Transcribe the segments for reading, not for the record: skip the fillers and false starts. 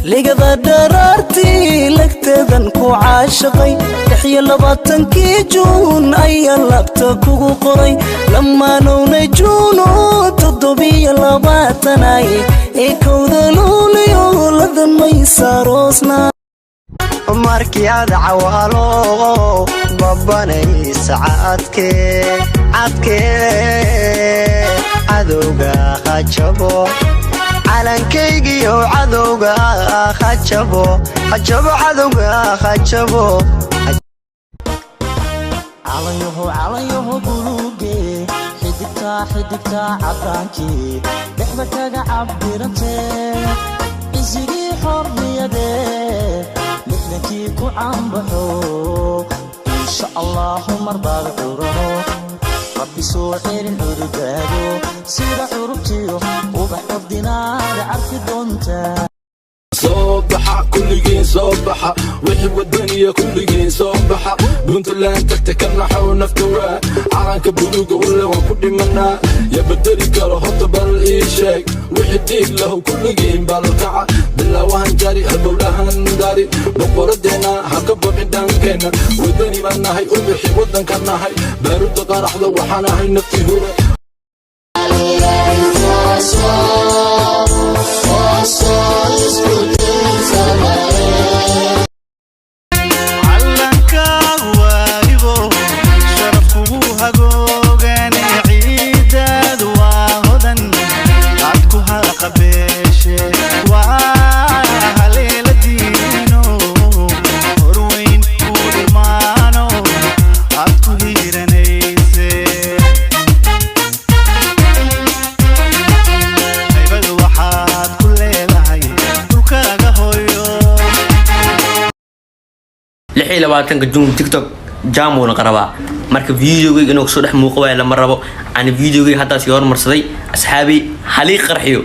Ligada dharaartii lagteedan ku caashaqay, 26-kii Juun ayaa laabta kugu qoray. Lamaanowna Juuno 27ay ee 1da Luuliyo ladan maysaroosna. Markii aad cawaalo babanaysa cadke cadke, cadowga hajabo calankaygiyo, cadowga hajabo, hajabo, cadowga hajabo. Calanyaho, calanyaho buluuge, xidigtaa, xidigtaa caddaankii dhexda kaga cabirantee, cisigii xorriyadee 60-kii ku caanbaxo. Insha Allahu marbaad curano, Rabbi soo celin cududaado, sida curubtiyo ubax ordinaada carfi doontaa. Soo baxa kulligiin, soo baxa wixii wadaniya, kulligiin soo baxa. Puntland tagta ka naxow nafta, waa calanka buluuga wale, waan ku dhimanaa. Ya bedeli karo horta, bal ii sheeg? Wixii dhiig lahu kulligiin balkaca, bilaawahan jari, halbowlahan dari, boqoradeenna ha ka baqin dhankeenna. Wadani baan nahay, u bixi waddanka nahay, baaruda qaraxda waxaan ahay nafti hure. Callankaagu waalibo sharaf kugu hagoogane, ciidaadu waa hodan aad ku halqabeeshe, waa haleeladiino horweyn ku irmaano aad ku hiiranayse. Haybadu waxaad ku leedahay dhulkaaga hooyo. 26-ka Juun TikTok jam uuna qarabaa. Marka videogayga inuu kasoo dhex muuqo waaya lama rabo. Ani videogayga haddaa sii hormarsaday, asxaabi, halii qarxiyo.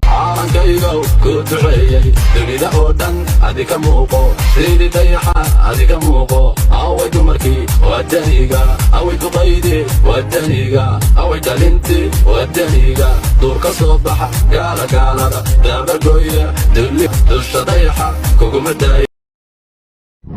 Calankaygow ku duceeyey, dunida oo dhan adika muuqo, sidii dayaxa adika muuqo. Away dumarkii wadaniga, away duqaydi wadaniga, away dhalintii wadaniga, duur ka soo baxa, gaala gaalada dabargoya, dulli dusha dayaxa kuguma daaya.